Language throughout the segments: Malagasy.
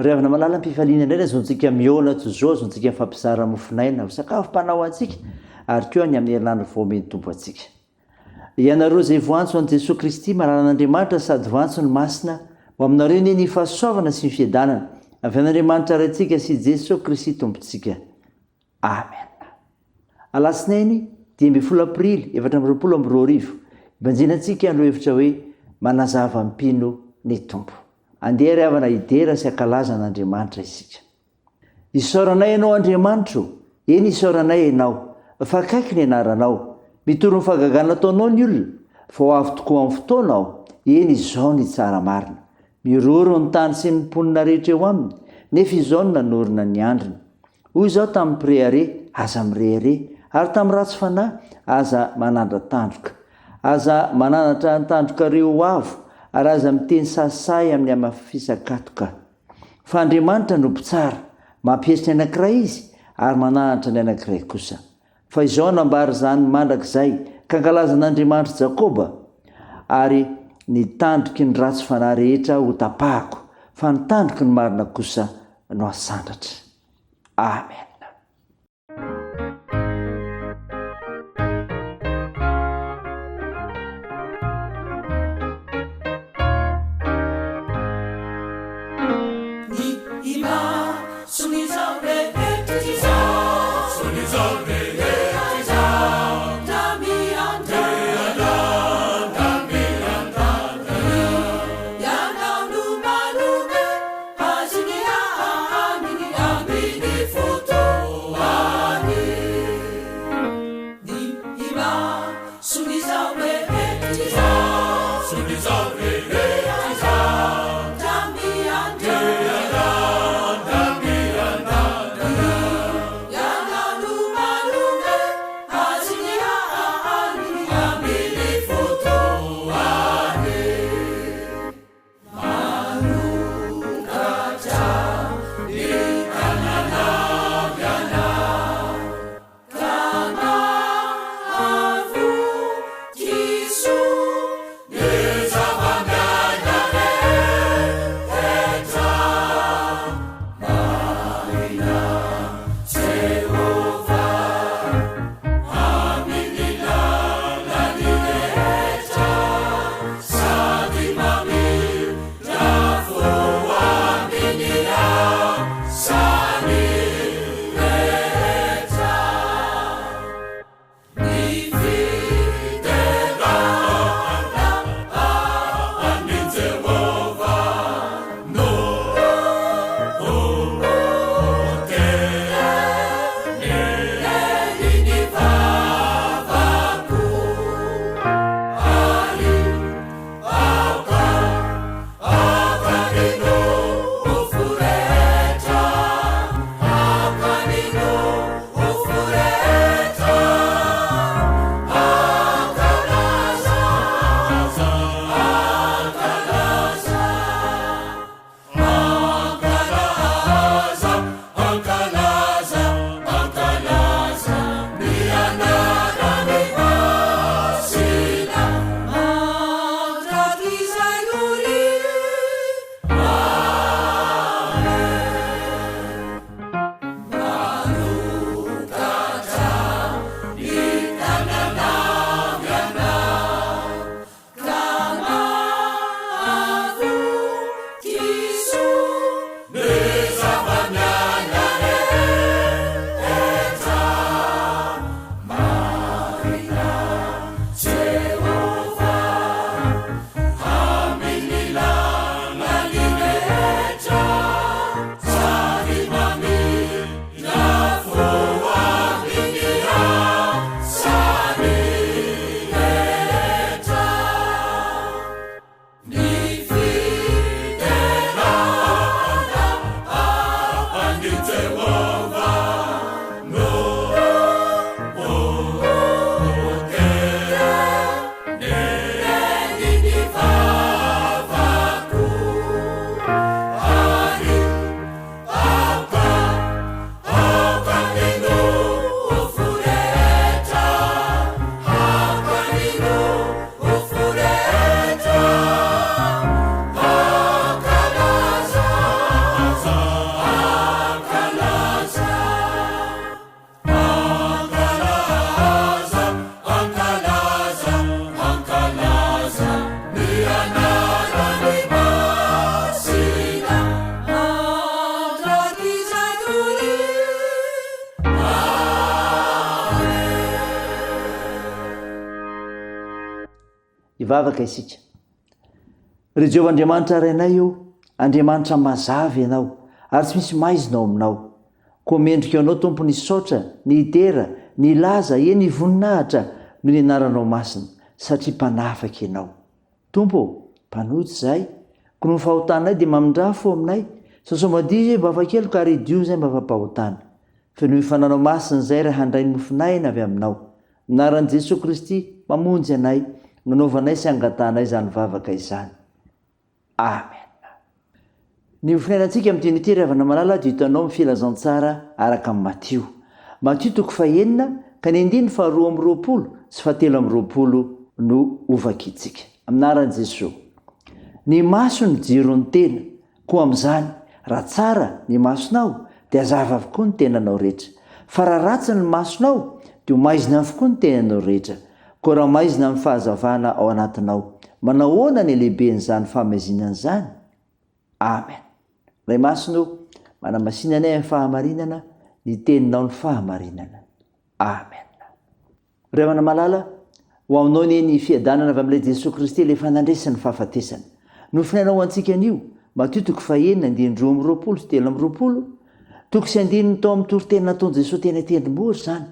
Ry havana malala, am-pifaliana indray ny azontsika mihaona toy izao, azontsika mifampizara mofon'aina ho sakafom-panahy ho antsika ary koa ny amin'ny herinandro vao omen'ny Tompo antsika. Ianareo izay voantso an'i Jesoa Kristy malalan'Andriamanitra sady voantso ny Masina, ho aminareo anie ny fahasoavana sy ny fiadanana avy amin'Andriamanitra Raintsika sy Jesoa Kristy Tompontsika. Amen. Alatsinainy 15 Aprily 2024, ibanjinantsika ny lohahevitra hoe Manazava ny mpino ny Tompo. Andeha ry havana hidera sy hankalaza an'Andriamanitra isika. Isaoranay Ianao Andriamanitro, eny isaoranay Ianao, fa akaiky ny anaranao. Mitory ny fahagagana ataonao ny olona, fa ho avy tokoa amin'ny fotoana aho, eny izao ny hitsara marina. Miroro ny tany sy ny mponina rehetra eo aminy, nefa izao no nanorina ny andriny. Hoy izaho tamin'ny mpirehareha, Aza mirehareha, ary tamin'ny ratsy fanahy, Aza manandra-tandroka. Aza mananatra ny tandrokareo ho avo, ary aza miteny sahisahy amin'ny hamafisan-katoka. Fa Andriamanitra no mpitsara, mampihetry ny anankiray Izy, ary mananatra ny anankiray kosa. Fa izao nambara izany mandrakizay, ka ankalaza an'Andriamanitr'i Jakoba, ary ny tandroky ny ratsy fanahy rehetra hotapahako, fa ny tandroky ny marina kosa no hasandratra. Amen. Hivavaka isika. Ry Jehovah Andriamanitra Rainay ô, Andriamanitra mazava Ianao, ary tsy misy maizina ao aminao. Koa mendrika Anao, Tompo, ny hisaotra, ny hidera, ny hilaza, eny, ny voninahitra noho ny Anaranao masina, satria Mpanafaka Ianao. Tompo ô, mpanota izahay, koa noho ny fahotanay dia mamindrà fo aminay, sasao madio izay mba afa-keloka ary hidio izay mba afa-pahotana. Fenoy ny Fananao Masina izay raha handray ny mofon'aina avy Aminao. Anaran'i Jesoa Kristy mamonjy anay no anaovanay sy angatahanay izany vavaka izany. Amen. Ny hofiainantsika amin'ity anio ity ry havana malala dia hitanao amin'ny filazantsara araka an'i Matio. Matio toko fahenina ka ny andininy faharoa amby roapolo sy fahatelo amby roapolo no hovakintsika. Amin'ny anaran'i Jesoa. Ny maso no jiron'ny tena, Koa amin'izany, raha tsara ny masonao, dia hazava avokoa ny tenanao rehetra. Fa raha ratsy ny masonao, dia ho maizina avokoa ny tenanao rehetra. Koa raha maizina amin'ny fahazavana ao anatinao, manao ahoana ny halehiben'izany fahamaizinana izany? Amen. Ray Masina o, manamasina anay amin'ny fahamarinana, ny teninao ny fahamarinana. Amen. Ry havana malala, ho aminao anie ny fiadanana avy amin'ilay Jesoa Kristy ilay efa nandresy ny fahafatesana. Nofinaina ho antsika anio, Matio toko fahenina andininy 22 sy 23, toko sy andininy tao amin'ny toriteny nataon'i Jesoa teny an-tendrombohitra izany,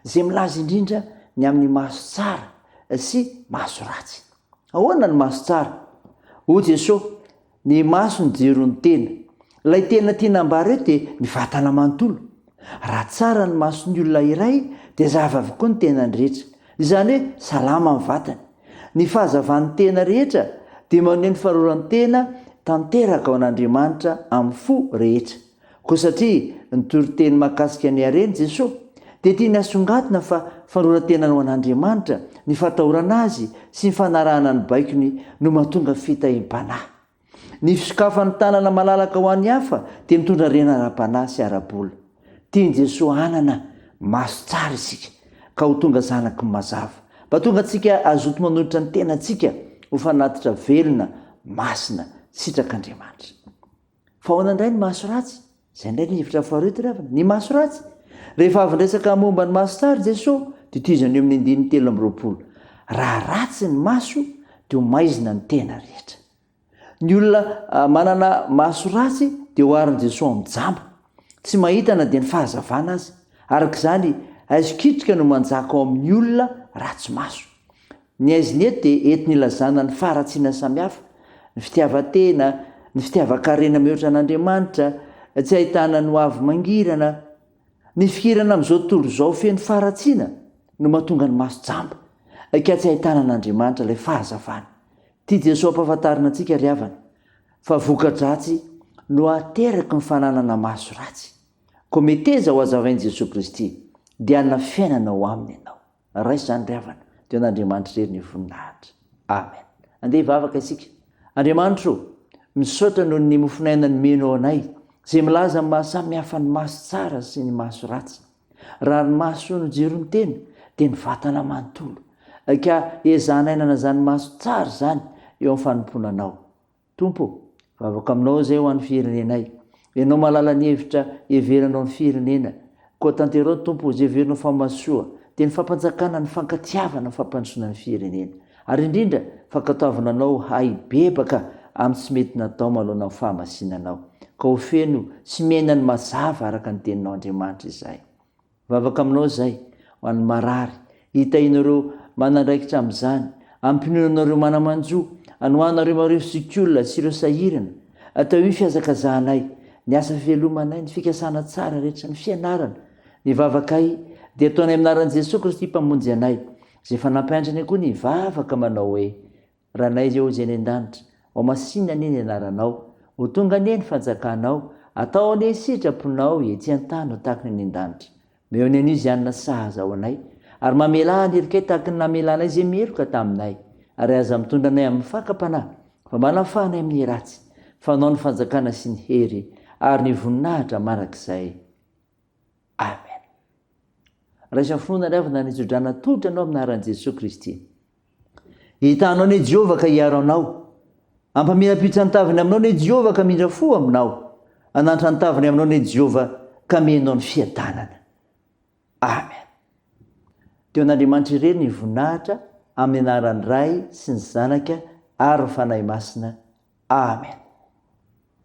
izay milaza indrindra ny amin'ny maso tsara sy maso ratsy. Ahoana ny maso tsara? Hoy Jesoa, Ny maso no jiron'ny tena. Ilay tena tiana ambara eto dia ny vatana manontolo. Raha tsara ny mason'ny olona iray dia zava avokoa ny tenany rehetra. Izany hoe salama ny vatany. Ny fahazavan'ny tena rehetra dia maneho ny faroran-tena tanteraka ao an'Andriamanitra amin'ny fo rehetra. Koa satria nitory teny mahakasika ny harena Jesoa, dia tiany hasongadina fa fanoran-tenany ho an'Andriamanitra, ny fatahorana Azy sy ny fanarahana ny baikony no mahatonga fitahiam-panahy. Ny fisokafan'ny tanana malalaka ho an'ny hafa dia mitondra harena ara-panahy sy ara-bola. Tian'i Jesoa hanana maso tsara isika ka ho tonga zanaky ny mazava. Mba tonga antsika hazoto manolotra ny tenantsika ho fanatitra velona, masina, sitrak'Andriamanitra. Fa ahoana indray ny maso ratsy? Izay indray ny hevitra faharoa eto ry havana. Ny maso ratsy. Rehefa avy niresaka momba ny maso tsara i Jesoa, dia tohizany eo amin'ny andininy 23. Raha ratsy ny maso, dia ho maizina ny tena rehetra. Ny olona ah, manana maso ratsy dia oharin'i Jesoa amin'ny jamba. Tsy mahita na dia ny fahazavana aza. Araka izany, aizokitrika no manjaka ao amin'ny olona ratsy maso. Ny aizina eto dia entiny ilazana ny faharatsiana samihafa, ny fitiavan-tena, ny fitiavan-karena mihoatra an'Andriamanitra, tsy ahitana ny hoavy mangirana. Ny fikirana amin'izao tontolo izao feno faharatsiana no mahatonga ny maso jamba, ka tsy ahitana an'Andriamanitra ilay fahazavana. Tia Jesoa hampahafantarina antsika ry havana, fa voka-dratsy no ateraky ny fananana maso ratsy. Koa meteza ho hazavain'i Jesoa Kristy, dia hanana fiainana ao aminy ianao. Raiso izany ry havana, dia ho an'Andriamanitra irery ny voninahitra. Amen. Andeha hivavaka isika. Andriamanitra o, misaotra noho ny mofon'aina nomenao anay, izay milaza ny maha samy hafa ny maso tsara sy ny maso ratsy. Raha ny maso no jiron'ny tena, dia ny vatana manontolo. Ka ezahanay hanana izany maso tsara izany eo amin'ny fanompoana Anao. Tompo ô, vavaka aminao izay ho an'ny firenenay. Ianao mahalala ny hevitra heveranao ny firenena. Koa tanterao Tompo ô, izay heverinao fa mahasoa, dia ny fampanjakana ny fankatiavana ny fampandrosoana ny firenena. Ary indrindra, fankatoavana Anao hahay hibebaka amin'ny tsy mety natao manoloana ny fahamasinanao. Ka ho feno sy miaina ny mazava araka ny Teninao Andriamanitra izahay. Vavaka aminao izay, ho an'ny marary, hitahianareo manandraikitra amin'izany, ampinono anareo mana-manjo, anohanareo marefo zokiolona sy ireo sahirana, atao io fihazakazahanay, ny asa fivelomanay, ny fikasana tsara rehetra, ny fianarana, ny vavakay, dia ataonay amin'ny anaran'i Jesoa Kristy Mpamonjy anay, izay efa nampiantrany koa ny vavaka manao hoe, Ranay izay izay any an-danitra, ho masinina anie ny anaranao, ho tonga anie ny fanjakanao, atao anie ny sitraponao ety an-tany ho tahaka ny any an-danitra. Omeo ny anio izay hanina sahaza ho anay, ary mamelà ny helokay tahaka ny namelanay izay meloka taminay, ary aza mitondra anay amin'ny fakam-panahy, fa manafaha anay amin'ny ratsy, fa Anao ny fanjakana sy ny hery ary ny voninahitra mandrakizay. Amen. Raiso amin'ny finoana ry havana ny tsodrano atolotra anao amin'ny anaran'i Jesoa Kristy. Hitanao anie Jehovah ka hiaro anao. Hampamirapiritra ny tavany aminao anie Jehovah ka hamindra fo aminao. Hanantra ny tavany aminao anie Jehovah ka hamenao ny fiadanana. Amen. Teo an'Andriamanitra irery ny voninahitra. Amin'ny anaran'ny Ray sy ny Zanaka ary ny Fanahy Masina. Amen.